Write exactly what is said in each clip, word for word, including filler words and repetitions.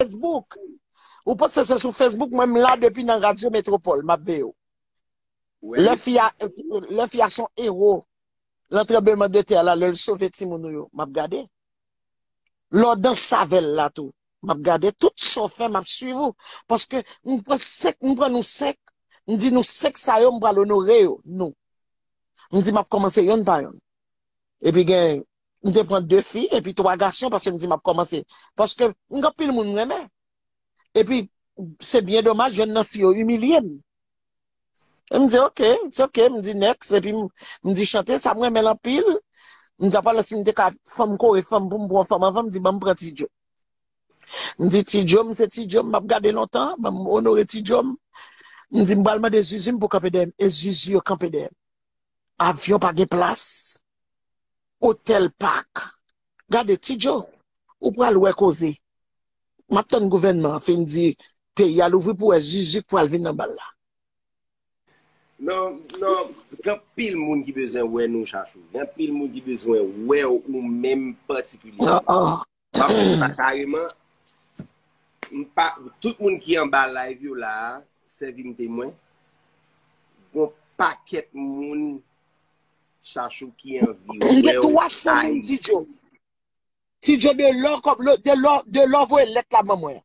Facebook. Ou panse se sou Facebook, mwen m la depi nan Radyo Metropole, m ap veye w. Lè fi a, lè fi a son ewo, nan tranbleman de tè la, lè l sove timoun ou yo, m ap gade. Lè w dans avè l la tou, m ap gade. Tout sa w fè, m ap swiv ou. Paske m pran senk, m pran nou senk, m di nou senk sa yo, m pral onore yo, nou. M di m ap kòmanse yonn pa yonn. Epi gen, m te pran de fi, epi twa gason, paske m di m ap kòmanse. Paske m gen anpil moun m renmen. Epi, se byen domaj, yonn nan fi yo imilye m. E m di, "Ok, it's ok," m di, "Next." Epi, m, m di, "Chante, sa m renmen l anpil." M di, "Apa lè si m te ka fanm kore fanm pou m pran fanm anvan," m di, "Ban m pran Ti Djo." M di, "Ti Djo, m se Ti Djo, m ap gade lontan, ban m onore Ti Djo m." M di, "M pral mande Zuzu m pou kanpe dèyè m." E Zuzu yo kanpe dèyè m. Avyon pa gen plas. Otèl pak. Gade, Ti Djo, ou pral wè koze. M ap tann gouvènman an fin di peyi a louvri pou wè Zuzu k pral vin nan bal la. Non, non, gen anpil moun ki bezwen wè nou, Chachou. Gen anpil moun ki bezwen wè w ou menm patikilyèman. M ap di w sa kareman. M pa, tout moun ki anba live yo la a, sèvi m temwen. Gon pakèt moun, Chachou, ki anvi wè w Ayiti. Ti Djo, de lò, de lò, de lò voye lèt la ban mwen.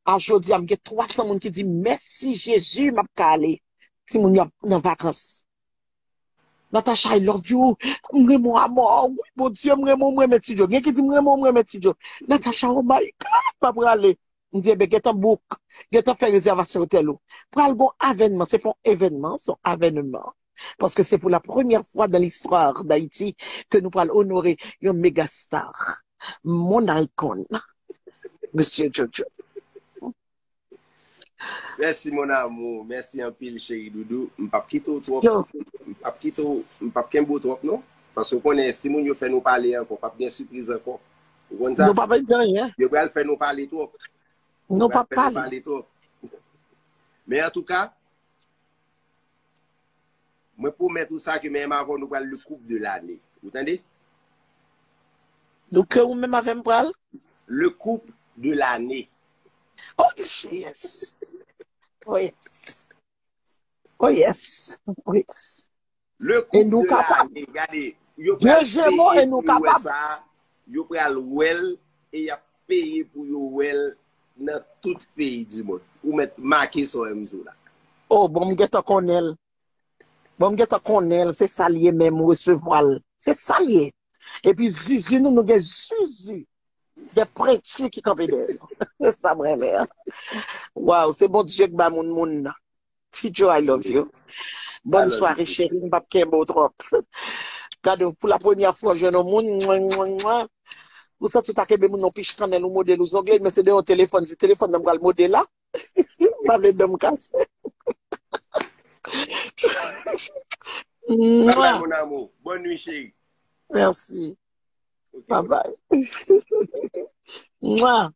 A jodi a, m gen twa san moun ki di, "Mèsi Jezi, m ap ka ale." Timoun yo ap nan vakans. "Natacha, I love you. M renmen w amò. Wi, Bondye, m renmen w, m renmen Ti Djo." Gen ki di, "M renmen w, m renmen Ti Djo." "Natacha, oh my God, m ap prale." M di, "Ebyen, gentan book, gentan fè rezèvasyon otèl ou." Pral gon avènman, se pa yon evènman, se yon avènman. Paske se pou la premyè fwa dan listwa Dayiti ke nou pral onore yon megastar, mon icon, Mesye Jojo. Mèsi, mon amour. Mèsi anpil, cheri doudou. M p ap kite w twòp. M p ap kite w, m p ap kenbe w twòp, non. Paske w konnen, si moun yo fè nou pale ankò, p ap gen sipriz ankò. Ou konn sa? Nou p ap di anyen. Yo pral fè nou pale twòp. Nou p ap pale. Pale twòp. Men antouka, mwen pwomèt ou sa ke menm avè w nou pral le couple de l'année. Ou tande? Donk ke ou menm avè m pral? Le couple de l'année. Oh yes. Oh yes. Oh yes. Oh yes. Le couple de l'année. Gade, yo pral peye pou yo wè sa. Yo pral wè l e y ap peye pou yo wè l nan tout peyi di mond. Ou mèt make sa w wè m di w la. Oh, bon, m gentan konnen l. Bon, m gentan konnen l, se sa l ye menm, resevwa l. Se sa l ye. Epi Zuzu, nou, nou gen Zuzu. De prenti ki kanpe dèyè nou. Se sa m renmen an. Waw, se Bondye k ba moun moun nan. Ti Djo, I love you. Bòn sware, cheri, m p ap kenbe w twòp. Gade, pou la premyè fwa, w jwenn yon moun, mwen, mwen, mwen. Ou santi w ta kenbe moun nan pich kannèl, ou mode l, ou zongle l, men se de yon telefòn, se telefòn nan m pral mode la. M pa vle dan m kase. Bye bye, mon amour. Bonne nuit, chérie. Merci. Bye bye. Mwa.